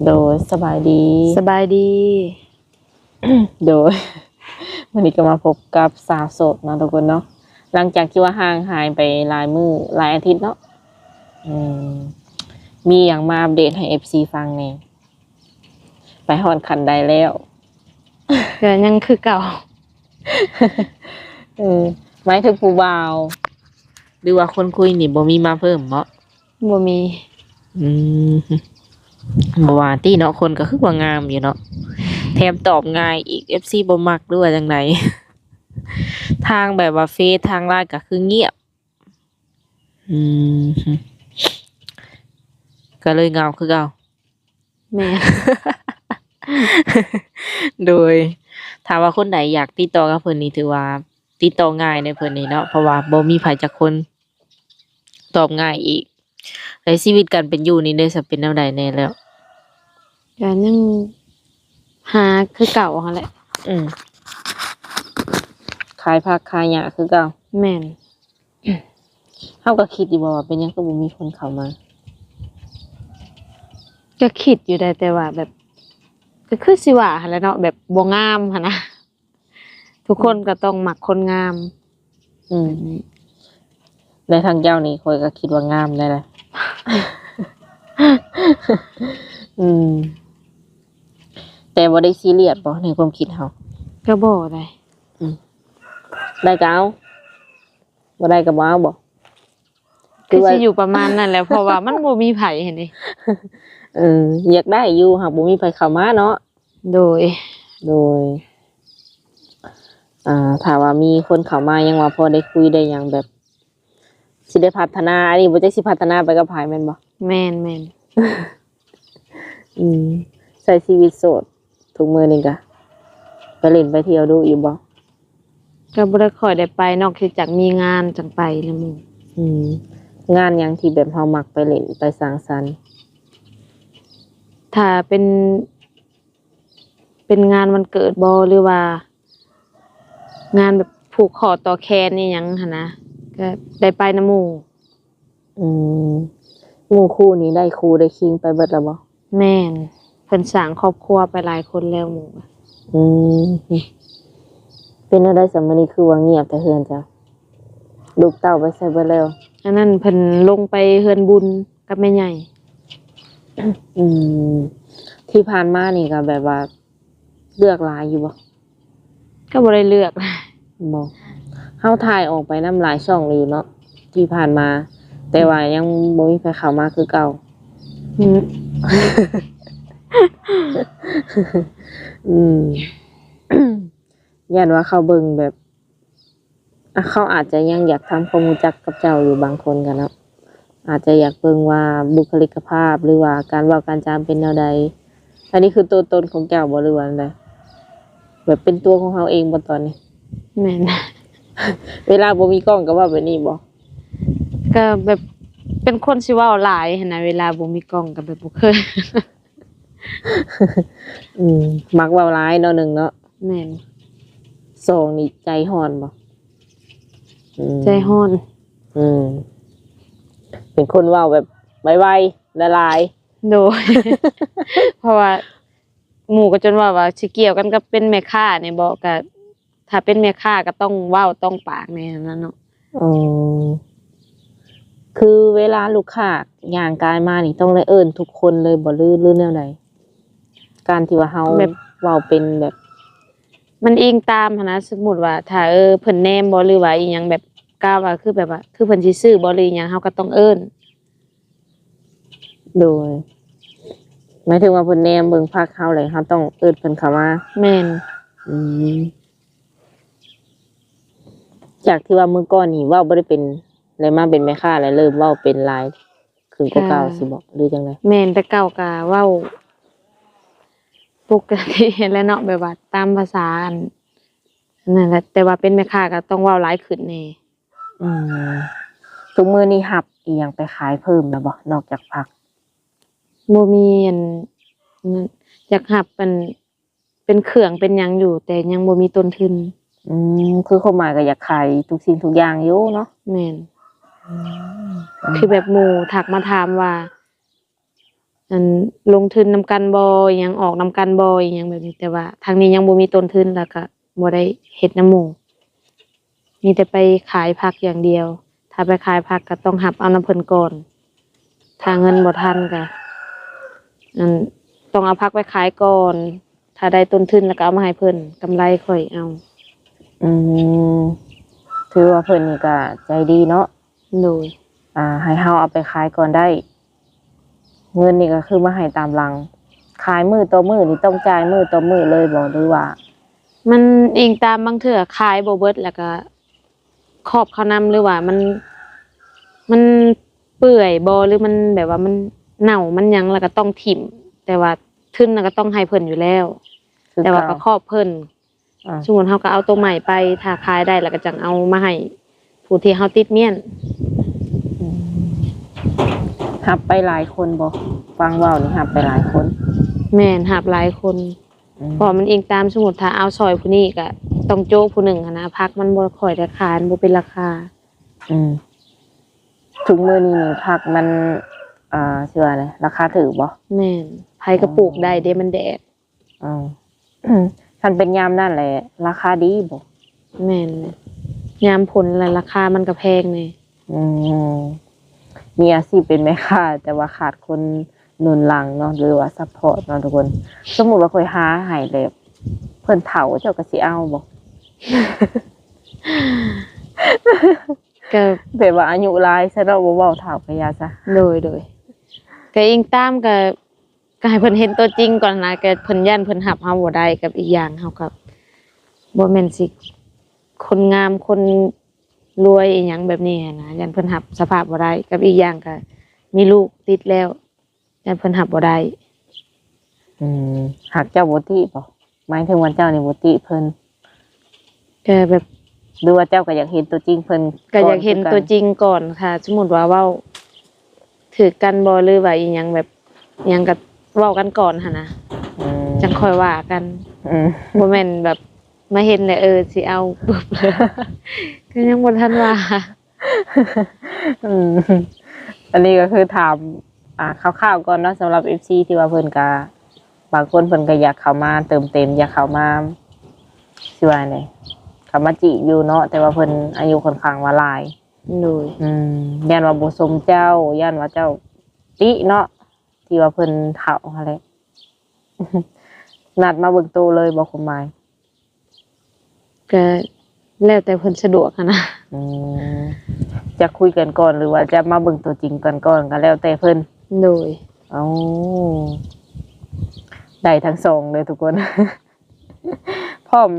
ໂດຍ ສະບາຍດີ ສະບາຍດີ. ໂດຍ ມື້ນີ້ກໍມາພົບກັບສາວໂສດເນາະທຸກຄົນເນາະ ຫຼັງຈາກທີ່ວ່າຫ່າງຫາຍໄປຫຼາຍມື້ຫຼາຍອາທິດເນາະ. ອືມ ມີຫຍັງມາອັບເດດໃຫ້ເອັຟຊີຟັງແດ່? ໄປຮອດຂັ້ນໃດແລ້ວ? ກໍຍັງຄືເກົ່າ. ເອີ ໝາຍເຖິງຜູ້ບ່າວ ຫຼືວ່າຄົນຄຸຍນີ້ບໍ່ມີມາເພີ່ມບໍ? ບໍ່ມີ. ອືມ ບໍ່ວ່າຕິເນາະ ຄົນກໍຄືວ່າງາມຢູ່ເນາະ ແຖມຕອບງ່າຍອີກ ເອັຟຊີບໍ່ມັກ ຫຼືວ່າຈັ່ງໃດ? ທາງແບບວ່າເຟສທາງໄລນ໌ກໍຄືງຽບ. ອືມ ກໍເລີຍເຫງົາຄືເກົ່າ. ແມ່ນ. ໂດຍ ຖ້າວ່າຄົນໃດຢາກຕິດຕໍ່ກັບເພິ່ນນີ້ ຖືວ່າຕິດຕໍ່ງ່າຍໃນເພິ່ນນີ້ເນາະ ເພາະວ່າບໍ່ມີໃຜຈັກຄົນຕອບງ່າຍອີກ. ແລະ ຊີວິດການເປັນຢູ່ນີ້ເດ້ ສະເປັນແນວໃດແດ່ແລ້ວ? ກໍຍັງຫາຄືເກົ່າຫັ້ນແຫຼະ. ອືມ ຂາຍຜັກຂາຍຫຍ້າຄືເກົ່າ. ແມ່ນ. ເຮົາກໍຄິດຢູ່ບໍ່ວ່າເປັນຫຍັງຄືບໍ່ມີຄົນເຂົ້າມາ? ກໍຄິດຢູ່ໄດ໋ ແຕ່ວ່າແບບ ກໍຄືຊິວ່າຫັ້ນແຫຼະເນາະ ແບບບໍ່ງາມຫັ້ນນະ ທຸກຄົນກໍຕ້ອງມັກຄົນງາມ. ອືມ ແລະ ທາງເຈົ້ານີ້ ຂ້ອຍກໍຄິດວ່າງາມແດ່ລະ. ອືມ ແຕ່ບໍ່ໄດ້ຊີຣຽສບໍ ໃນຄວາມຄິດເຮົາ? ກໍບໍ່ໄດ໋. ອືມ ໄດ້ກໍເອົາ ບໍ່ໄດ້ກໍບໍ່ເອົາບໍ? ຄືວ່າ ຄືຊິຢູ່ປະມານນັ້ນແຫຼະ ເພາະວ່າມັນບໍ່ມີໃຜຫັ້ນເດ. ເອີ ຢາກໄດ້ຢູ່ ຫາກບໍ່ມີໃຜເຂົ້າມາເນາະ. ໂດຍ ໂດຍ ອ່າ ຖ້າວ່າມີຄົນເຂົ້າມາ ຍັງວ່າພໍໄດ້ຄຸຍໄດ້ຫຍັງ ແບບຊິໄດ້ພັດທະນາ. ອັນນີ້ບໍ່ຈັກຊິພັດທະນາໄປກັບໃຜແມ່ນບໍ່? ແມ່ນໆ. ອືມ ໃຊ້ຊີວິດໂສດທຸກມື້ນີ້ກະໄປຫຼິ້ນໄປທ່ຽວດຸຢູ່ບໍ່? ກໍບໍ່ໄດ້ຄ່ອຍໄດ້ໄປ ນອກເສຍຈາກມີງານຈັ່ງໄປນຳໝູ່. ອືມ ງານຫຍັງທີ່ແບບເຮົາມັກໄປຫຼິ້ນໄປສັງສັນ? ຖ້າເປັນ ເປັນງານວັນເກີດບໍ ຫຼືວ່າງານແບບຜູກຂໍ້ຕໍ່ແຂນອີ່ຫຍັງຫັ້ນນະ ກໍໄດ້ໄປນຳໝູ່. ອືມ ໝູ່ຄູ່ນີ້ໄດ້ຄູ່ໄດ້ຄີງໄປເບິດແລ້ວບໍ່? ແມ່ນ ເພິ່ນສ້າງຄອບຄົວໄປຫຼາຍຄົນແລ້ວໝູ່. ອືມ ເປັນແນວໃດຊະ ມື້ນີ້ຄືວ່າງຽບແທ້ເຮືອນເຈົ້າ? ລູກເຕົ້າໄປໃສເບິດແລ້ວ? ອັນນັ້ນເພິ່ນລົງໄປເຮືອນບຸນກັບແມ່ໃຫຍ່. ອືມ ທີ່ຜ່ານມານີ້ກໍແບບວ່າເລືອກຫຼາຍຢູ່ບໍ່? ກໍບໍ່ໄດ້ເລືອກ. ບໍ່ ເຮົາຖ່າຍອອກໄປນຳຫຼາຍຊ່ອງຢູ່ເນາະ ທີ່ຜ່ານມາ ແຕ່ວ່າຍັງບໍ່ມີໃຜເຂົ້າມາຄືເກົ່າ. ອືມ ອືມ ຢ້ານວ່າເຂົາເບິ່ງແບບ ອ່ະ ເຂົາອາດຈະຍັງຢາກທຳຄວາມຮູ້ຈັກກັບເຈົ້າຢູ່ ບາງຄົນກໍເນາະ ອາດຈະຢາກເບິ່ງວ່າບຸກຄະລິກກະພາບ ຫຼືວ່າການເວົ້າການຈາເປັນແນວໃດ. ອັນນີ້ຄືຕົວຕົນຂອງເຈົ້າບໍ່ ຫຼືວ່າແນວໃດ? ແບບເປັນຕົວຂອງເຮົາເອງບໍ່ຕອນນີ້? ແມ່ນ. ເວລາບໍ່ມີກ້ອງກໍເວົ້າແບບນີ້ບໍ່? ກໍແບບເປັນຄົນຊິເວົ້າຫຼາຍຫັ້ນນະ ເວລາບໍ່ມີກ້ອງກໍແບບບໍ່ເຄີຍ. ອືມ ມັກເວົ້າຫຼາຍເນາະ ໜຶ່ງເນາະ. ແມ່ນ. ສອງນີ້ໃຈຮ້ອນບໍ່? ອືມ ໃຈຮ້ອນ. ອືມ ເປັນຄົນເວົ້າແບບໄວໆ ຫຼາຍໆ. ໂດຍ ເພາະວ່າໝູ່ກໍຈົນເວົ້າວ່າຊິກ່ຽວກັນກັບເປັນແມ່ຄ້ານີ້ບໍ ກໍ ຖ້າເປັນແມ່ຄ້າກໍຕ້ອງເວົ້າຕ້ອງປາກແດ່ຫັ້ນນະເນາະ. ອໍ ຄືເວລາລູກຄ້າຍ່າງກາຍມານີ້ ຕ້ອງໄດ້ເອີ້ນທຸກຄົນເລີຍບໍ່ ຫຼື ຫຼືແນວໃດ? ການທີ່ວ່າເຮົາແບບເວົ້າເປັນແບບ ມັນອີງຕາມຫັ້ນນະ ສົມມຸດວ່າຖ້າ ເອີ ເພິ່ນແນມບໍ ຫຼືວ່າອີ່ຫຍັງ ແບບ ກາວ່າຄືແບບວ່າ ຄືເພິ່ນຊິຊື້ບໍຫຼືອີ່ຫຍັງ ເຮົາກໍຕ້ອງເອີ້ນ. ໂດຍ ໝາຍເຖິງວ່າເພິ່ນແນມເບິ່ງພັກເຮົາແລ້ວ ເຮົາຕ້ອງເອີ້ນເພິ່ນເຂົ້າມາ. ແມ່ນ. ອືມ ຈາກທີ່ວ່າມື້ກ່ອນນີ້ເວົ້າບໍ່ໄດ້ເປັນ ແລ້ວມາເປັນແມ່ຄ້າແລ້ວເລີ່ມເວົ້າເປັນຫຼາຍຂຶ້ນກວ່າເກົ່າ ກະ ຊິບໍ ຫຼືຈັ່ງໃດ? ແມ່ນ ແຕ່ເກົ່າກະເວົ້າປົກກະຕິຫັ້ນແຫຼະເນາະ ແບບວ່າຕາມພາສາອັນນັ້ນແຫຼະ ແຕ່ວ່າເປັນແມ່ຄ້າກະຕ້ອງເວົ້າຫຼາຍຂຶ້ນແດ່. ອືມ ທຸກມື້ນີ້ຮັບອີ່ຫຍັງໄປຂາຍເພີ່ມແລ້ວບໍ່ ນອກຈາກຜັກ? ບໍ່ມີອັນນັ້ນ ຢາກຮັບອັນເປັນເຄື່ອງເປັນຫຍັງຢູ່ ແຕ່ຍັງບໍ່ມີຕົ້ນທຶນ. ອືມ ຄືຄວາມໝາຍກໍຢາກຂາຍທຸກສິ່ງທຸກຢ່າງຢູ່ເນາະ. ແມ່ນ. ອືມ ຄືແບບໝູ່ທັກມາຖາມວ່າ ອັນ ລົງທຶນນຳກັນບໍ່ ອີ່ຫຍັງ ອອກນຳກັນບໍ່ ອີ່ຫຍັງແບບນີ້ ແຕ່ວ່າທາງນີ້ຍັງບໍ່ມີຕົ້ນທຶນ ແລ້ວກໍບໍ່ໄດ້ເຮັດນຳໝູ່ ມີແຕ່ໄປຂາຍຜັກຢ່າງດຽວ. ຖ້າໄປຂາຍຜັກກໍຕ້ອງຮັບເອົານຳເພິ່ນກ່ອນ ຖ້າເງິນບໍ່ທັນກໍ ອັນ ຕ້ອງເອົາຜັກໄປຂາຍກ່ອນ ຖ້າໄດ້ຕົ້ນທຶນແລ້ວກໍເອົາມາໃຫ້ເພິ່ນ ກຳໄລຂ້ອຍເອົາ. ອືມ ຖືວ່າເພິ່ນນີ້ກໍໃຈດີເນາະ. ໂດຍ ອ່າ ໃຫ້ເຮົາເອົາໄປຂາຍກ່ອນໄດ້ ເງິນນີ້ກໍຄືມາໃຫ້ຕາມຫຼັງ. ຂາຍມື້ຕໍ່ມື້ນີ້ຕ້ອງຈ່າຍມື້ຕໍ່ມື້ເລີຍບໍ່ ຫຼືວ່າ? ມັນອີງຕາມ ບາງເທື່ອຂາຍບໍ່ເບິດ ແລ້ວກໍຄອບເຂົານຳ ຫຼືວ່າມັນ ມັນເປື່ອຍບໍ່ ຫຼືມັນແບບວ່າມັນເນົ່າມັນຫຍັງ ແລ້ວກໍຕ້ອງຖິ້ມ ແຕ່ວ່າທຶນນະກໍຕ້ອງໃຫ້ເພິ່ນຢູ່ແລ້ວ ຄື ແຕ່ວ່າ ເກົ່າ ກໍຄອບເພິ່ນ. ອ່າ ສົມມຸດເຮົາກໍເອົາໂຕໃໝ່ໄປ ຖ້າຂາຍໄດ້ແລ້ວກໍຈັ່ງເອົາມາໃຫ້ຜູ້ທີ່ເຮົາຕິດມ້ຽນ. ອືມ ຮັບໄປຫຼາຍຄົນບໍ່? ຟັງເວົ້ານີ້ຮັບໄປຫຼາຍຄົນ? ແມ່ນ ຮັບຫຼາຍຄົນ. ອືມ ເພາະວ່າມັນອີງຕາມ ສົມມຸດຖ້າເອົາຊ່ອຍຜູ້ນີ້ກໍຕ້ອງໂຈະຜູ້ໜຶ່ງຫັ້ນນະ ຜັກມັນບໍ່ຄ່ອຍໄດ້ຂາຍ ມັນບໍ່ເປັນລາຄາ. ອືມ ທຸກມື້ນີ້ນີ້ຜັກມັນ ອ່າ ຊິວ່າແນວໃດ ລາຄາຖືກບໍ່? ແມ່ນ ໃຜກໍປູກໄດ້ເດ້ ມັນແດດ. ເອີ ຄັນເປັນຍາມນັ້ນແຫຼະ ລາຄາດີບໍ່? ແມ່ນແຫຼະ ຍາມຝົນລະລາຄາມັນກໍແພງແດ່. ອືມ ມີອາຊີບເປັນແມ່ຄ້າ ແຕ່ວ່າຂາດຄົນໜູນຫຼັງເນາະ ຫຼືວ່າຊັບພອດເນາະທຸກຄົນ. ສົມມຸດວ່າຂ້ອຍຫາໃຫ້ແລ້ວ ເພິ່ນເຖົ້າ ເຈົ້າກໍຊິເອົາບໍ່? ກໍແບບວ່າອາຍຸຫຼາຍຊະເນາະ ບໍ່ເວົ້າເຖົ້າກໍຢ່າຊະ. ໂດຍ ໂດຍ ກໍອີງຕາມ ກໍ ກໍໃຫ້ເພິ່ນເຫັນຕົວຈິງກ່ອນນະ ກໍເພິ່ນຢ້ານເພິ່ນຮັບເຮົາບໍ່ໄດ້ ກັບອີກຢ່າງເຮົາກໍບໍ່ແມ່ນຊິຄົນງາມຄົນລວຍອີ່ຫຍັງແບບນີ້ຫັ້ນນະ ຢ້ານເພິ່ນຮັບສະພາບບໍ່ໄດ້ ກັບອີກຢ່າງກໍມີລູກຕິດແລ້ວ ຢ້ານເພິ່ນຮັບບໍ່ໄດ້. ອືມ ຫາກເຈົ້າບໍ່ຕິບໍ່? ໝາຍເຖິງວ່າເຈົ້ານີ້ບໍ່ຕິເພິ່ນ? ກໍແບບ ຫຼືວ່າເຈົ້າກໍຢາກເຫັນຕົວຈິງເພິ່ນ? ກໍຢາກເຫັນຕົວຈິງກ່ອນ ຖ້າສົມມຸດວ່າເວົ້າຖືກກັນບໍ່ ຫຼືວ່າອີ່ຫຍັງແບບ ຫຍັງກໍເວົ້າກັນກ່ອນຫັ້ນນະ ອືມ ຈັ່ງຄ່ອຍວ່າກັນ. ອືມ ບໍ່ແມ່ນແບບມາເຫັນແລ້ວ ເອີ ຊິເອົາປຶບເລີຍ ກໍຍັງບໍ່ທັນວ່າ. ອືມ ອັນນີ້ກໍຄືຖາມ ອ່າ ຄ່າວໆກ່ອນເນາະ ສຳລັບເອັຟຊີ ທີ່ວ່າເພິ່ນກໍ ບາງຄົນເພິ່ນກໍຢາກເຂົ້າມາເຕີມເຕັມ ຢາກເຂົ້າມາ ຊິວ່າແນວໃດ ເຂົ້າມາຈີບຢູ່ເນາະ ແຕ່ວ່າເພິ່ນອາຍຸຂ້ອນຂ້າງວ່າຫຼາຍ. ໂດຍ ອືມ ຢ້ານວ່າບໍ່ສົມເຈົ້າ ຢ້ານວ່າເຈົ້າຕິເນາະ ທີ່ວ່າເພິ່ນເຖົ້າຫັ້ນແຫຼະ. ນັດມາເບິ່ງໂຕເລີຍບໍ່ ຄວາມໝາຍ? ກໍແລ້ວແຕ່ເພິ່ນສະດວກຫັ້ນນະ. ອືມ ຈະຄຸຍກັນກ່ອນ ຫຼືວ່າຈະມາເບິ່ງຕົວຈິງກັນກ່ອນ ກໍແລ້ວແຕ່ເພິ່ນ. ໂດຍ ເອົາ ໄດ້ທັງສອງເດີທຸກຄົນ. ພ້ອມ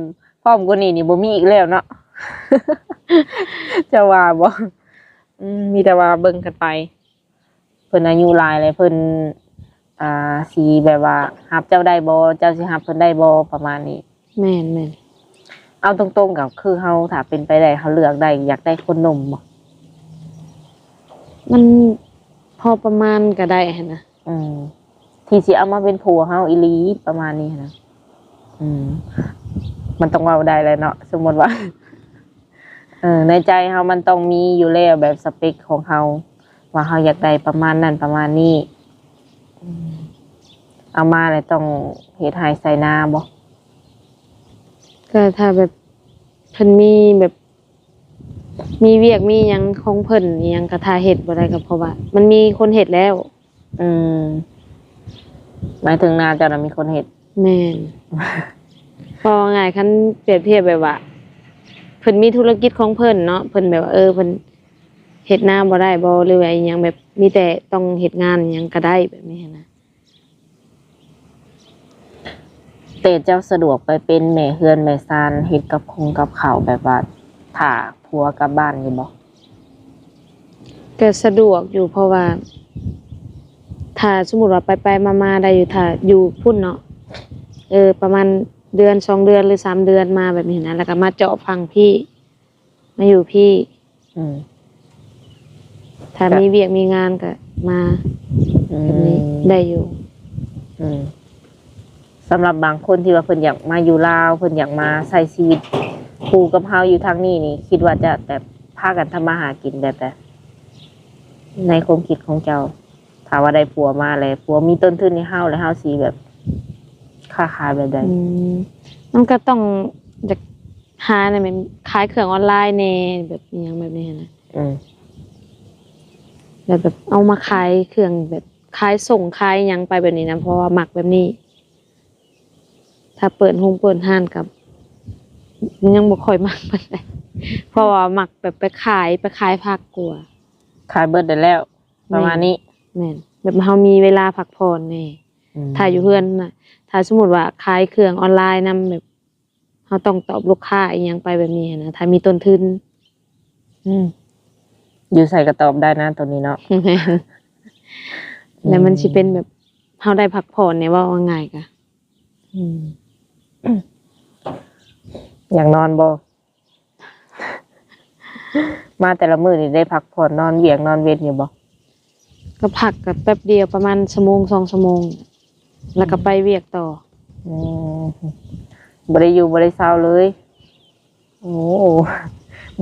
ພ້ອມກວ່ານີ້ນີ້ບໍ່ມີອີກແລ້ວເນາະ ເຈົ້າວ່າບໍ່? ອືມ ມີແຕ່ວ່າເບິ່ງກັນໄປ. ເພິ່ນອາຍຸຫຼາຍແລ້ວ ເພິ່ນ ອ່າ ຊິແບບວ່າຮັບເຈົ້າໄດ້ບໍ່? ເຈົ້າຊິຮັບເພິ່ນໄດ້ບໍ່? ປະມານນີ້. ແມ່ນໆ ເອົາຕົງໆ ກໍຄືເຮົາ ຖ້າເປັນໄປໄດ້ ເຮົາເລືອກໄດ້ ຢາກໄດ້ຄົນໜຸ່ມບໍ່? ມັນພໍປະມານກໍໄດ້ຫັ້ນນະ. ອືມ ທີ່ຊິເອົາມາເປັນຜົວເຮົາອີ່ຫຼີ ປະມານນີ້ຫັ້ນນະ. ອືມ ມັນຕ້ອງເວົ້າໄດ້ແຫຼະເນາະ ສົມມຸດວ່າ ເອີ ໃນໃຈເຮົາມັນຕ້ອງມີຢູ່ແລ້ວ ແບບສະເປັກຂອງເຮົາ ວ່າເຮົາຢາກໄດ້ປະມານນັ້ນປະມານນີ້. ອືມ ເອົາມາແລ້ວຕ້ອງເຮັດໄຮ່ໄຖນາບໍ່? ກໍຖ້າແບບເພິ່ນມີແບບ ມີວຽກມີຫຍັງຂອງເພິ່ນອີ່ຫຍັງ ກໍຖ້າເຮັດບໍ່ໄດ້ ກໍເພາະວ່າມັນມີຄົນເຮັດແລ້ວ. ອືມ ໝາຍເຖິງນາເຈົ້ານະມີຄົນເຮັດ? ແມ່ນ ເວົ້າງ່າຍ ຄັນປຽບທຽບແບບວ່າ ເພິ່ນມີທຸລະກິດຂອງເພິ່ນເນາະ ເພິ່ນແບບວ່າ ເອີ ເພິ່ນເຮັດນາບໍ່ໄດ້ບໍ່ ຫຼືວ່າອີ່ຫຍັງ ແບບມີແຕ່ຕ້ອງເຮັດງານຫຍັງກໍໄດ້ ແບບນີ້ຫັ້ນນະ. ແຕ່ເຈົ້າສະດວກໄປເປັນແມ່ເຮືອນແມ່ຊານ ເຮັດກັບຄົງກັບເຂົ້າ ແບບວ່າຖ້າຜົວກັບບ້ານຢູ່ບໍ່? ກໍສະດວກຢູ່ ເພາະວ່າຖ້າສົມມຸດວ່າໄປໆມາໆໄດ້ຢູ່ ຖ້າຢູ່ພຸ້ນເນາະ ເອີ ປະມານເດືອນສອງເດືອນ ຫຼື ສາມເດືອນມາແບບນີ້ນະ ແລ້ວກໍມາເຈາະຝັ່ງພີ້ ມາຢູ່ພີ້. ອືມ ຖ້າ ກໍມີວຽກມີງານກໍມາ ອືມ ແບບນີ້ໄດ້ຢູ່. ອືມ ສຳລັບບາງຄົນທີ່ວ່າເພິ່ນຢາກມາຢູ່ລາວ ເພິ່ນຢາກມາໃຊ້ຊີວິດຄູ່ກັບເຮົາຢູ່ທາງນີ້ນີ້ ຄິດວ່າຈະແບບພາກັນທຳມາຫາກິນແບບໃດ ໃນຄວາມຄິດຂອງເຈົ້າ? ຖ້າວ່າໄດ້ຜົວມາແລ້ວ ຜົວມີຕົ້ນທຶນໃຫ້ເຮົາ ແລ້ວເຮົາຊິແບບຄ້າຂາຍແບບໃດ? ອືມ ມັນກໍຕ້ອງຢາກຫາແນວແມ່ນຂາຍເຄື່ອງອອນລາຍແດ່ ແບບອີ່ຫຍັງແບບນີ້ຫັ້ນນະ ອືມ ແລ້ວແບບເອົາມາຂາຍເຄື່ອງແບບຂາຍສົ່ງຂາຍຫຍັງໄປແບບນີ້ນະ ເພາະວ່າມັກແບບນີ້. ຖ້າເປີດໂຮງເປີດຮ້ານກໍຍັງບໍ່ຄ່ອຍມັກປານໃດ ເພາະວ່າມັກແບບໄປຂາຍ ໄປຂາຍຜັກກວ່າ ຂາຍເບິດໄດ້ແລ້ວ ປະມານນີ້. ແມ່ນ ແບບເຮົາມີເວລາພັກຜ່ອນແດ່. ອືມ ຖ້າຢູ່ເຮືອນນະ ຖ້າສົມມຸດວ່າຂາຍເຄື່ອງອອນລາຍນຳ ແບບເຮົາຕ້ອງຕອບລູກຄ້າອີ່ຫຍັງໄປແບບນີ້ຫັ້ນນະ ຖ້າມີຕົ້ນທຶນ. ອືມ ຢູ່ໃສກໍຕອບໄດ້ນະໂຕນີ້ເນາະ. ແມ່ນ ແລ້ວມັນຊິເປັນແບບ ອືມ ເຮົາໄດ້ພັກຜ່ອນແດ່ ເວົ້າງ່າຍໆກະ. ອືມ ຢາກນອນບໍ່? ມາແຕ່ລະມື້ນີ້ໄດ້ພັກຜ່ອນ ນອນວຽກນອນເວັນຢູ່ບໍ່? ກໍພັກກໍແປັບດຽວ ປະມານຊົ່ວໂມງສອງຊົ່ວໂມງ ແລ້ວກໍໄປວຽກຕໍ່. ອືມ ບໍ່ໄດ້ຢູ່ບໍ່ໄດ້ເຊົາເລີຍ. ໂອ້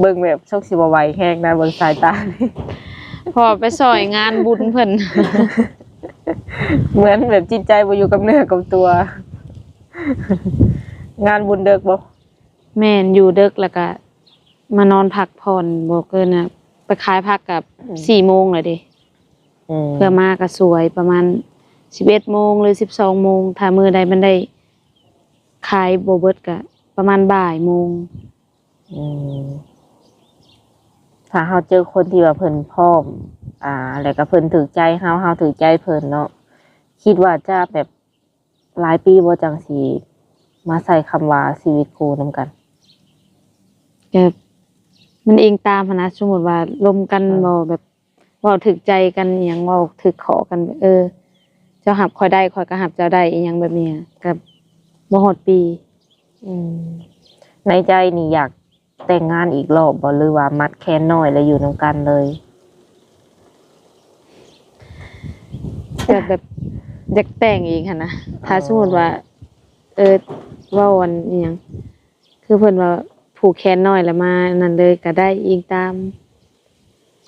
ເບິ່ງແບບຊົກຊິບໍ່ໄຫວແຮງນະ ເບິ່ງສາຍຕານີ້ ເພາະວ່າໄປຊ່ອຍງານບຸນເພິ່ນ ເໝືອນແບບຈິດໃຈບໍ່ຢູ່ກັບເນື້ອກັບຕົວ. ງານບຸນເດິກບໍ່? ແມ່ນ ຢູ່ເດິກ ແລ້ວກະມານອນພັກຜ່ອນ ບໍ່ເກີນນະ ໄປຂາຍຜັກກັບ ອືມ ສີ່ໂມງແລ້ວເດ້. ອືມ ເພື່ອມາກໍສວຍ ປະມານສິບເອັດໂມງ ຫຼື ສິບສອງໂມງ ຖ້າມື້ໃດມັນໄດ້ຂາຍບໍ່ເບິດກໍປະມານບ່າຍໂມງ. ອືມ ຖ້າເຮົາເຈີຄົນທີ່ວ່າເພິ່ນພ້ອມ ອ່າ ແລ້ວກໍເພິ່ນຖືກໃຈເຮົາ ເຮົາຖືກໃຈເພິ່ນເນາະ ຄິດວ່າຈະແບບ ຫຼາຍປີບໍ່ ຈັ່ງຊິມາໃຊ້ຄຳວ່າຊີວິດຄູ່ນຳກັນ? ກໍມັນອີງຕາມຫັ້ນນະ ສົມມຸດວ່າລົມກັນ ເອີ ບໍ່ ແບບເວົ້າຖືກໃຈກັນອີ່ຫຍັງ ເວົ້າຖືກຂໍ້ກັນ ເອີ ເຈົ້າຮັບຂ້ອຍໄດ້ ຂ້ອຍກໍຮັບເຈົ້າໄດ້ ອີ່ຫຍັງແບບນີ້ ກໍບໍ່ຮອດປີ. ອືມ ໃນໃຈນີ້ຢາກ ແຕ່ງງານອີກລອບບໍ່ ຫຼືວ່າມັດແຂນນ້ອຍແລ້ວຢູ່ນຳກັນເລີຍ? ກໍແບບຢາກແຕ່ງອີກຫັ້ນນະ ຖ້າ ອໍ ສົມມຸດວ່າ ເອີ ເວົ້າອັນອີ່ຫຍັງ ຄືເພິ່ນວ່າຜູກແຂນນ້ອຍແລ້ວມານັ້ນເລີຍກໍໄດ້ ອີງຕາມ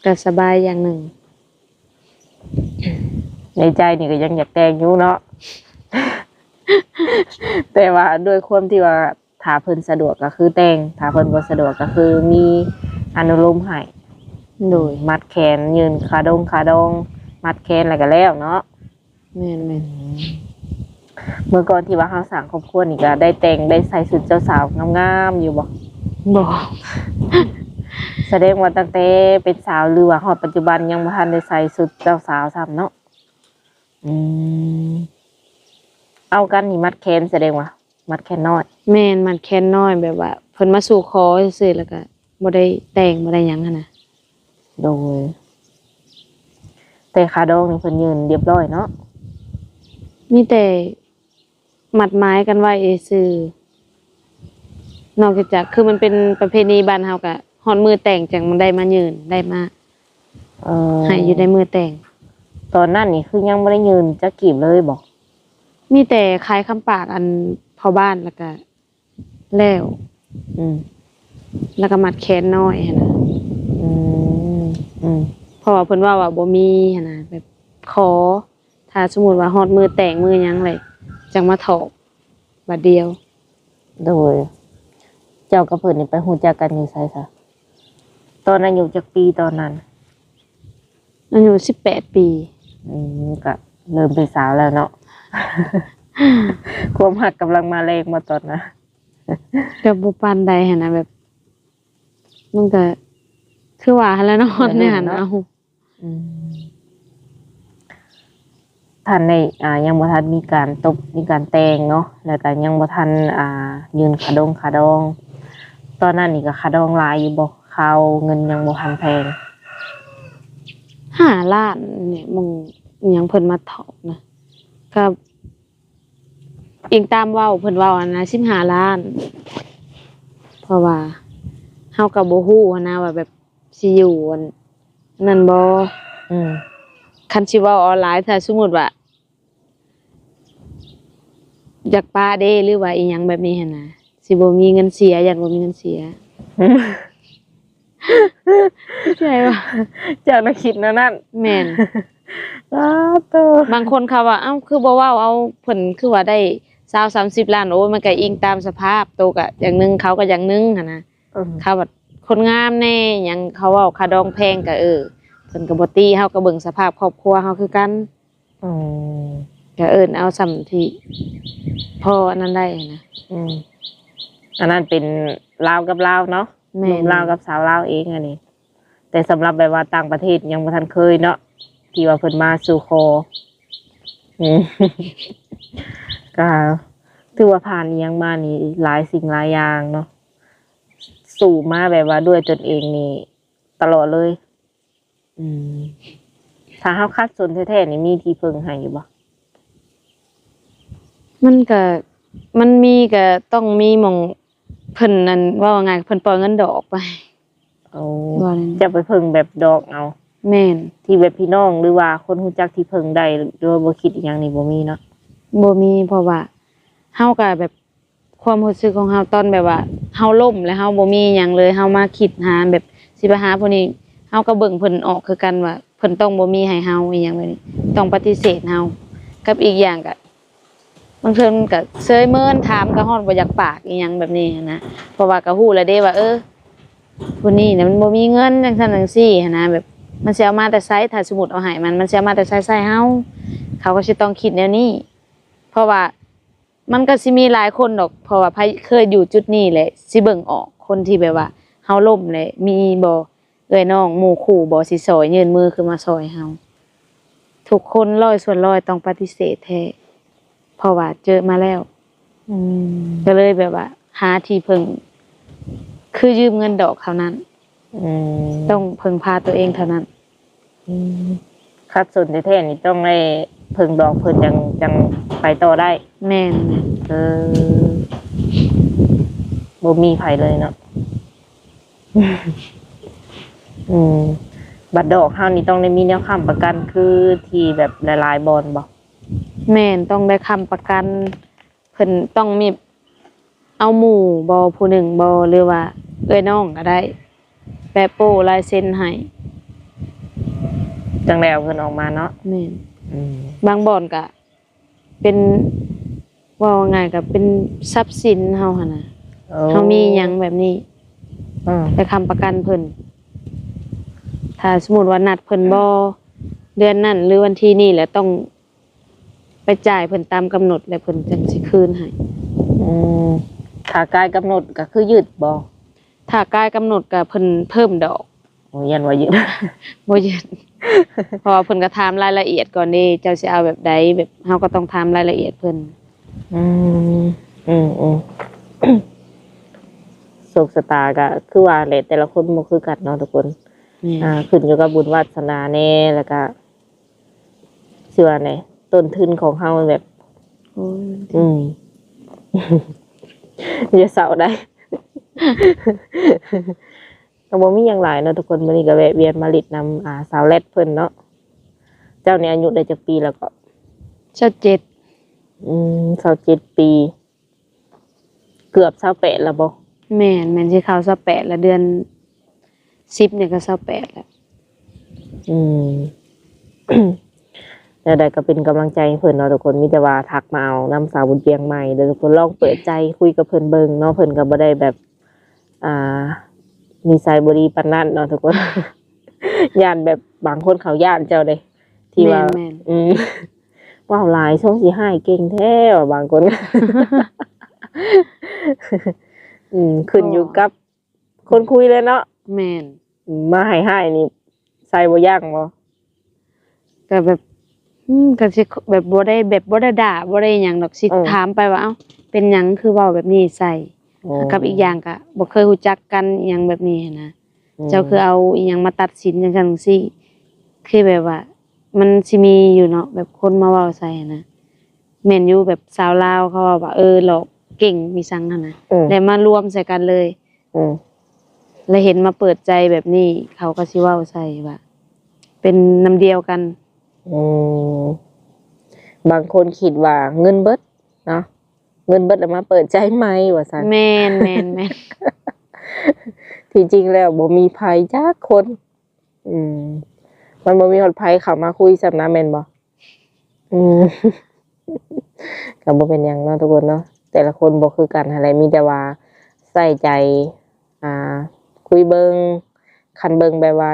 ກໍສະບາຍຢ່າງໜຶ່ງ. ໃນໃຈນີ້ກໍຍັງຢາກແຕ່ງຢູ່ເນາະ ແຕ່ວ່າດ້ວຍຄວາມທີ່ວ່າ ຖ້າເພິ່ນສະດວກກໍຄືແຕ່ງ ຖ້າເພິ່ນບໍ່ສະດວກກໍຄືມີອະນຸໂລມໃຫ້. ໂດຍ ມັດແຂນ ຍື່ນຄ່າດົງຄ່າດອງ ມັດແຂນແລ້ວກໍແລ້ວເນາະ. ແມ່ນໆ ອືມ ເມື່ອກ່ອນທີ່ວ່າເຮົາສ້າງຄອບຄົວນີ້ ກໍໄດ້ແຕ່ງ ໄດ້ໃສ່ຊຸດເຈົ້າສາວງາມໆຢູ່ບໍ່? ບໍ່. ສະແດງວ່າຕັ້ງແຕ່ເປັນສາວ ຫຼືວ່າຮອດປັດຈຸບັນຍັງບໍ່ທັນໄດ້ໃສ່ຊຸດເຈົ້າສາວຊ້ຳເນາະ. ອືມ ເອົາກັນນີ້ມັດແຂນ ສະແດງວ່າມັດແຂນນ້ອຍ. ແມ່ນ ມັດແຂນນ້ອຍ ແບບວ່າເພິ່ນມາສູ່ຂໍຊື່ໆ ແລ້ວກໍບໍ່ໄດ້ແຕ່ງ ບໍ່ໄດ້ຫຍັງຫັ້ນນະ. ໂດຍ ແຕ່ຄ່າດອງນີ້ເພິ່ນຍື່ນຮຽບຮ້ອຍເນາະ? ມີແຕ່ມັດໝາຍກັນໄວ້ຊື່ ນອກຈາກ ຄືມັນເປັນປະເພນີບ້ານເຮົາ ກະຮອດມື້ແຕ່ງຈັ່ງໄດ້ມາຍື່ນ ໄດ້ມາ ເອີ ໃຫ້ຢູ່ໃນມື້ແຕ່ງ. ຕອນນັ້ນນີ້ຄືຍັງບໍ່ໄດ້ຍື່ນຈັກກີບເລີຍບໍ? ມີແຕ່ຂາຍຄຳປາກອັນພໍ່ບ້ານ ແລ້ວກະ ແລ້ວ ອືມ ແລ້ວກໍມັດແຂນນ້ອຍຫັ້ນນະ. ອືມ ອືມ ເພາະວ່າເພິ່ນເວົ້າວ່າບໍ່ມີຫັ້ນນະ ແບບຂໍ ຖ້າສົມມຸດວ່າຮອດມື້ແຕ່ງມື້ຫຍັງແລ້ວ ຈັ່ງມາຖອກບາດດຽວ. ໂດຍ ເຈົ້າກັບເພິ່ນນີ້ໄປຮູ້ຈັກກັນຢູ່ໃສຊະ? ຕອນອາຍຸຈັກປີຕອນນັ້ນ? ອາຍຸສິບແປດປີ. ອືມ ກະເລີ່ມເປັນສາວແລ້ວເນາະ. ຄວາມຮັກກຳລັງມາແຮງບໍ່ຕອນນັ້ນ? ກໍບໍ່ປານໃດຫັ້ນນະ ແບບ ມັນກໍຄືວ່າຫັ້ນແຫຼະເນາະ ແນວນັ້ນເນາະ. ອືມ ທ່ານໄດ້ ອ່າ ຍັງບໍ່ທັນມີການຕົບ ມີການແຕ່ງເນາະ ແລ້ວກໍຍັງບໍ່ທັນ ອ່າ ຍື່ນຄ່າດົງຄ່າດອງ. ຕອນນັ້ນນີ້ກໍຄ່າດອງຫຼາຍຢູ່ບໍ່? ຄາວເງິນຍັງບໍ່ທັນແພງ. ຫ້າລ້ານນີ້ ໝ່ອງຫຍັງເພິ່ນມາຖອກນະ ກໍ ອີງຕາມເວົ້າ ເພິ່ນເວົ້າຫັ້ນນະ ສິບຫ້າລ້ານ. ເພາະວ່າເຮົາກໍບໍ່ຮູ້ຫັ້ນນະວ່າແບບຊິຢູ່ອັນນັ້ນບໍ່. ອືມ ຄັນຊິເວົ້າອອນລາຍ ຖ້າສົມມຸດວ່າຢາກປະເດ້ ຫຼືວ່າອີ່ຫຍັງແບບນີ້ຫັ້ນນະ ຊິບໍ່ມີເງິນເສຍ ຢ້ານບໍ່ມີເງິນເສຍ. ໃຊ່ວ່າ ເຈົ້ານະຄິດແນວນັ້ນ. ແມ່ນ. ອ້າໂຕ ບາງຄົນເຂົາວ່າ ເອົ້າ ຄືບໍ່ເວົ້າເອົາ ເພິ່ນຄືວ່າໄດ້ຊາວສາມສິບລ້ານ. ໂອ້ຍ ມັນກະອີງຕາມສະພາບໂຕກະຢ່າງໜຶ່ງ ເຂົາກະຢ່າງໜຶ່ງຫັ້ນນະ. ເອີ ເຂົາວ່າຄົນງາມແດ່ຫຍັງ ເຂົາເວົ້າຄ່າດອງແພງກະ ເອີ ເພິ່ນກະບໍ່ຕິ ເຮົາກະເບິ່ງສະພາບຄອບຄົວເຮົາຄືກັນ. ອືມ ກະເອີ້ນເອົາສ່ຳທີ່ພໍອັນນັ້ນໄດ້ນະ. ອືມ ອັນນັ້ນເປັນລາວກັບລາວເນາະ. ແມ່ນ. ໜຸ່ມລາວກັບສາວລາວເອງອັນນີ້ ແຕ່ສຳລັບແບບວ່າຕ່າງປະເທດຍັງບໍ່ທັນເຄີຍເນາະ ທີ່ວ່າເພິ່ນມາສູ່ຂໍ. ອືມ ກະຖືວ່າຜ່ານອີ່ຫຍັງມານີ້ຫຼາຍສິ່ງຫຼາຍຢ່າງເນາະ ສູ້ມາແບບວ່າດ້ວຍຕົນເອງນີ້ຕະຫຼອດເລີຍ. ອືມ ຖ້າເຮົາຂັດສົນແທ້ໆນີ້ ມີທີ່ເພິ່ງໃຫ້ຢູ່ບໍ່? ມັນກະ ມັນມີກະຕ້ອງມີໝ່ອງເພິ່ນ ອັນ ເວົ້າງ່າຍໆ ເພິ່ນປ່ອຍເງິນດອກໄປ. ໂອ້ ວ່າແນວນັ້ນ ຈະໄປເພິ່ງແບບດອກເອົາ. ແມ່ນ. ທີ່ແບບພີ່ນ້ອງ ຫຼືວ່າຄົນຮູ້ຈັກທີ່ເພິ່ງໄດ້ໂດຍບໍ່ຄິດອີ່ຫຍັງນີ້ບໍ່ມີເນາະ? ບໍ່ມີ ເພາະວ່າເຮົາກະແບບ ຄວາມຮູ້ສຶກຂອງເຮົາຕອນແບບວ່າເຮົາລົ້ມ ແລ້ວເຮົາບໍ່ມີຫຍັງເລີຍ ເຮົາມາຄິດຫາແບບຊິໄປຫາຜູ້ນີ້ ເຮົາກະເບິ່ງເພິ່ນອອກຄືກັນວ່າເພິ່ນຕ້ອງບໍ່ມີໃຫ້ເຮົາອີ່ຫຍັງແບບນີ້ ຕ້ອງປະຕິເສດເຮົາ. ກັບອີກຢ່າງກະ ບາງເທື່ອມັນກະເຊີຍເມີນ ຖາມກະຮອດບໍ່ຢາກປາກອີ່ຫຍັງແບບນີ້ຫັ້ນນະ ເພາະວ່າກະຮູ້ແລ້ວເດ້ວ່າ ເອີ ຜູ້ນີ້ນະມັນບໍ່ມີເງິນ ຈັ່ງຊັ້ນຈັ່ງຊີ້ຫັ້ນນະ ແບບມັນຊິເອົາມາແຕ່ໃສ ຖ້າສົມມຸດເອົາໃຫ້ມັນ ມັນຊິເອົາມາແຕ່ໃສໃສ່ເຮົາ ເຂົາກະຊິຕ້ອງຄິດແນວນີ້ ເພາະວ່າ ມັນກະຊິມີຫຼາຍຄົນດອກ ເພາະວ່າໃຜເຄີຍຢູ່ຈຸດນີ້ແຫຼະ ຊິເບິ່ງອອກ ຄົນທີ່ແບບວ່າເຮົາລົ້ມແຫຼະ ມີບໍ່ ເອື້ອຍນ້ອງ ໝູ່ຄູ່ບໍ່ ຊິຊ່ອຍ ຍື່ນມືຂຶ້ນມາຊ່ອຍເຮົາ. ທຸກຄົນຮ້ອຍສ່ວນຮ້ອຍຕ້ອງປະຕິເສດແທ້ ເພາະວ່າເຈີມາແລ້ວ. ອືມ ກະເລີຍແບບວ່າຫາທີ່ເພິ່ງ ຄືຢືມເງິນດອກເທົ່ານັ້ນ. ອືມ ຕ້ອງເພິ່ງພາຕົວເອງເທົ່ານັ້ນ. ອືມ ຂັດສົນແທ້ໆນີ້ຕ້ອງໄດ້ເພິ່ງດອກເພິ່ນຈັ່ງ ຈັ່ງໄປຕໍ່ໄດ້. ແມ່ນ. ເອີ ບໍ່ມີໃຜເລີຍເນາະ. ອືມ ບັດດອກເຮົານີ້ຕ້ອງໄດ້ມີແນວຄ້ຳປະກັນ ຄືທີ່ແບບຫຼາຍໆບ່ອນບໍ່? ແມ່ນ ຕ້ອງໄດ້ຄ້ຳປະກັນ ເພິ່ນຕ້ອງມີ ເອົາໝູ່ບໍ່ ຜູ້ໜຶ່ງບໍ່ ຫຼືວ່າເອື້ອຍນ້ອງກະໄດ້ ແປະໂປ້ລາຍເຊັນໃຫ້ ຈັ່ງໄດ້ເອົາເງິນອອກມາເນາະ. ແມ່ນ. ອືມ ບາງບ່ອນກະເປັນ ເວົ້າງ່າຍກະເປັນຊັບສິນເຮົາຫັ້ນນະ. ໂອ້ ເຮົາມີຫຍັງແບບນີ້ ອືມ ໄປຄ້ຳປະກັນເພິ່ນ ຖ້າສົມມຸດວ່ານັດເພິ່ນບໍ່ ເດືອນນັ້ນ ຫຼືວັນທີນີ້ ແລ້ວຕ້ອງ ໄປຈ່າຍເພິ່ນຕາມກຳນົດ ແລ້ວເພິ່ນຈັ່ງຊິຄືນໃຫ້. ອືມ ຖ້າກາຍກຳນົດກະຄືຍຶດບໍ່? ຖ້າກາຍກຳນົດກະເພິ່ນເພີ່ມດອກ. ໂອ້ ຢ້ານວ່າຍຶດ. ບໍ່ຍຶດ ເພາະວ່າເພິ່ນກະຖາມລາຍລະອຽດກ່ອນເດ້ ເຈົ້າຊິເອົາແບບໃດ ແບບເຮົາກະຕ້ອງຖາມລາຍລະອຽດເພິ່ນ. ອືມ ອືມ ອືມ ໂຊກຊະຕາກະຄືວ່າແຫຼະ ແຕ່ລະຄົນບໍ່ຄືກັນເນາະທຸກຄົນ. ແມ່ນ. ອ່າ ຂຶ້ນຢູ່ກັບບຸນວາດສະໜາແດ່ ແລ້ວກະ ຊິວ່າແນວ ຕົ້ນທຶນຂອງເຮົາແບບ ໂອ້ຍ ອືມ ຢ່າເສົ້າໄດ໋. ກະບໍ່ມີຫຍັງຫຼາຍເນາະທຸກຄົນ ມື້ນີ້ກະແວະວຽນມາຫຼິ້ນນຳ ອ່າ ສາວແລັດເພິ່ນເນາະ. ເຈົ້ານີ້ອາຍຸໄດ້ຈັກປີແລ້ວເກາະ? ຊາວເຈັດ. ອືມ ຊາວເຈັດປີ. ເກືອບຊາວແປດແລ້ວບໍ່? ແມ່ນ ແມ່ນຊິເຂົ້າຊາວແປດແລ້ວ ເດືອນສິບນີ້ກະຊາວແປດແລ້ວ. ອືມ ແນວໃດກະເປັນກຳລັງໃຈໃຫ້ເພິ່ນເນາະທຸກຄົນ ມີແຕ່ວ່າທັກມາເອົານຳສາວບຸນວຽງໃໝ່ເດີທຸກຄົນ ລອງເປີດໃຈຄຸຍກັບເພິ່ນເບິ່ງເນາະ. ເພິ່ນກະບໍ່ໄດ້ແບບ ອ່າ ນິໄສບໍ່ດີປານນັ້ນເນາະທຸກຄົນ ຢ້ານແບບບາງຄົນເຂົາຢ້ານເຈົ້າເດ້ ທີ່ວ່າ ແມ່ນໆ ອືມ ເວົ້າຫຼາຍ ຊົງຊິຮ້າຍເກັ່ງແທ້ວ່າບາງຄົນ. ອືມ ຂຶ້ນຢູ່ກັບຄົນຄຸຍເລີຍເນາະ. ແມ່ນ. ມາໃຫ້ຮ້າຍນີ້ໃສ່ບໍ່ຢັ້ງບໍ່? ກະແບບ ອືມ ກະຊິແບບບໍ່ໄດ້ ແບບບໍ່ໄດ້ດ່າ ບໍ່ໄດ້ຫຍັງດອກ ຊິ ເອີ ຖາມໄປວ່າ ເອົ້າ ເປັນຫຍັງຄືເວົ້າແບບນີ້ໃສ່? ອໍ ກັບອີກຢ່າງກະບໍ່ເຄີຍຮູ້ຈັກກັນອີ່ຫຍັງແບບນີ້ຫັ້ນນະ. ອືມ ເຈົ້າຄືເອົາອີ່ຫຍັງມາຕັດສິນຈັ່ງຊັ້ນຈັ່ງຊີ້ ຄືແບບວ່າ ມັນຊິມີຢູ່ເນາະ ແບບຄົນມາເວົ້າໃສ່ຫັ້ນນະ. ແມ່ນຢູ່ ແບບຊາວລາວເຂົາເວົ້າວ່າ ເອີ ຫຼອກເກັ່ງອີ່ສັງຫັ້ນນະ ອືມ ແລ້ວມາລວມໃສ່ກັນເລີຍ. ອືມ ແລ້ວເຫັນມາເປີດໃຈແບບນີ້ ເຂົາກະຊິເວົ້າໃສ່ວ່າ ເປັນນຳດຽວກັນ. ອືມ ບາງຄົນຄິດວ່າເງິນເບິດເນາະ ເງິນເບິດແລ້ວມາເປີດໃຈໃໝ່ວ່າຊັ້ນ. ແມ່ນ ແມ່ນ ແມ່ນ. ທີ່ຈິງແລ້ວບໍ່ມີໃຜຈັກຄົນ ອືມ ມັນບໍ່ມີຮອດໃຜເຂົ້າມາຄຸຍຊ້ຳນະ ແມ່ນບໍ່? ອືມ ກໍບໍ່ເປັນຫຍັງເນາະທຸກຄົນເນາະ ແຕ່ລະຄົນບໍ່ຄືກັນຫັ້ນແຫຼະ ມີແຕ່ວ່າໃສ່ໃຈ ອ່າ ຄຸຍເບິ່ງ ຄັນເບິ່ງແບບວ່າ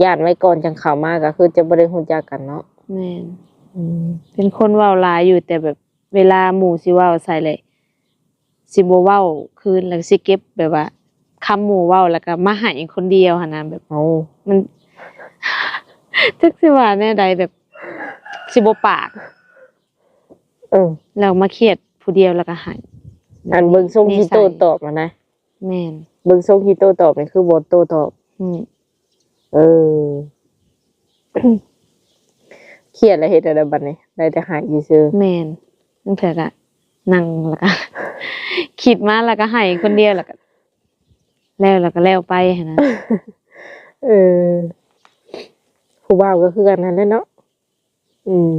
ຢ້ານໄວ້ກ່ອນຈັ່ງເຂົ້າມາ ກໍຄືຈະບໍ່ໄດ້ຮູ້ຈັກກັນເນາະ. ແມ່ນ ອືມ ເປັນຄົນເວົ້າຫຼາຍຢູ່ ແຕ່ແບບເວລາໝູ່ຊິເວົ້າໃສ່ແຫຼະ ຊິບໍ່ເວົ້າຄືນ ແລ້ວຊິເກັບແບບວ່າຄຳໝູ່ເວົ້າ ແລ້ວກໍມາໃຫ້ຄົນດຽວຫັ້ນນະ ແບບ ເອົ້າ ມັນ ຈັກຊິວ່າແນວໃດ ແບບຊິບໍ່ປາກ ເອີ ແລ້ວມາຄຽດຜູ້ດຽວ ແລ້ວກໍໃຫ້ ອັນເບິ່ງຊົງທີ່ໂຕ້ຕອບຫັ້ນນະ. ແມ່ນ ເບິ່ງຊົງທີ່ໂຕ້ຕອບນີ້ຄືບໍ່ໂຕ້ຕອບ. ອືມ ເອີ ຄຽດແລ້ວເຮັດແນວໃດບັດນີ້ ໄດ້ແຕ່ໄຫ້ຊື່ໆ. ແມ່ນ ບາງເທື່ອກໍນັ່ງ ແລ້ວກໍຄິດມາ ແລ້ວກໍໄຫ້ຄົນດຽວ ແລ້ວກໍ ແລ້ວ ແລ້ວກໍແລ້ວໄປຫັ້ນນະ. ເອີ ຜູ້ບ່າວກໍຄືກັນຫັ້ນແຫຼະເນາະ. ອືມ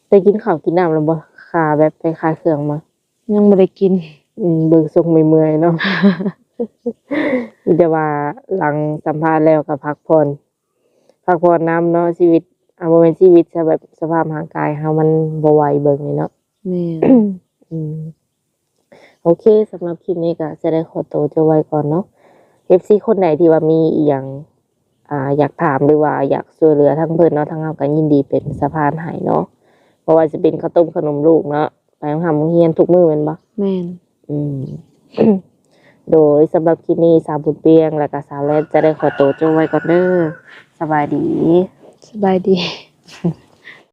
ໄດ້ກິນເຂົ້າກິນນ້ຳແລ້ວບໍ່? ຄ່າແບບໄປຂາຍເຄື່ອງມາ. ຍັງບໍ່ໄດ້ກິນ. ອືມ ເບິ່ງຊົງເມື່ອຍໆເນາະ. ມີແຕ່ວ່າຫຼັງສຳພາດແລ້ວກໍພັກຜ່ອນ ພັກຜ່ອນນຳເນາະ. ຊີວິດ ອ່າ ບໍ່ແມ່ນຊີວິດຊະ ແບບສະພາບຮ່າງກາຍເຮົາມັນບໍ່ໄຫວເບິ່ງນີ້ເນາະ. ແມ່ນ ອືມ ໂອເຄ ສຳລັບຄລິບນີ້ກໍຈະໄດ້ຂໍໂຕຈົບໄວ້ກ່ອນເນາະ. ເອັຟຊີຄົນໃດທີ່ວ່າມີອີ່ຫຍັງ ອ່າ ຢາກຖາມ ຫຼືວ່າຢາກຊ່ວຍເຫຼືອທາງເພິ່ນເນາະ ທາງເຮົາກໍຍິນດີເປັນສະພານໃຫ້ເນາະ. ບໍ່ວ່າຊິເປັນເຂົ້າຕົ້ມຂະໜົມລູກເນາະ ໄປໂຮງຮ່ຳໂຮງຮຽນທຸກມື້ແມ່ນບໍ່? ແມ່ນ ອືມ ໂດຍ ສຳລັບຄລິບນີ້ ສາວບຸນປຽງ ແລະກະສາວແລັດ ຈະໄດ້ຂໍໂຕຈົບໄວ້ກ່ອນເດີ. ສະບາຍດີ. ສະບາຍດີ.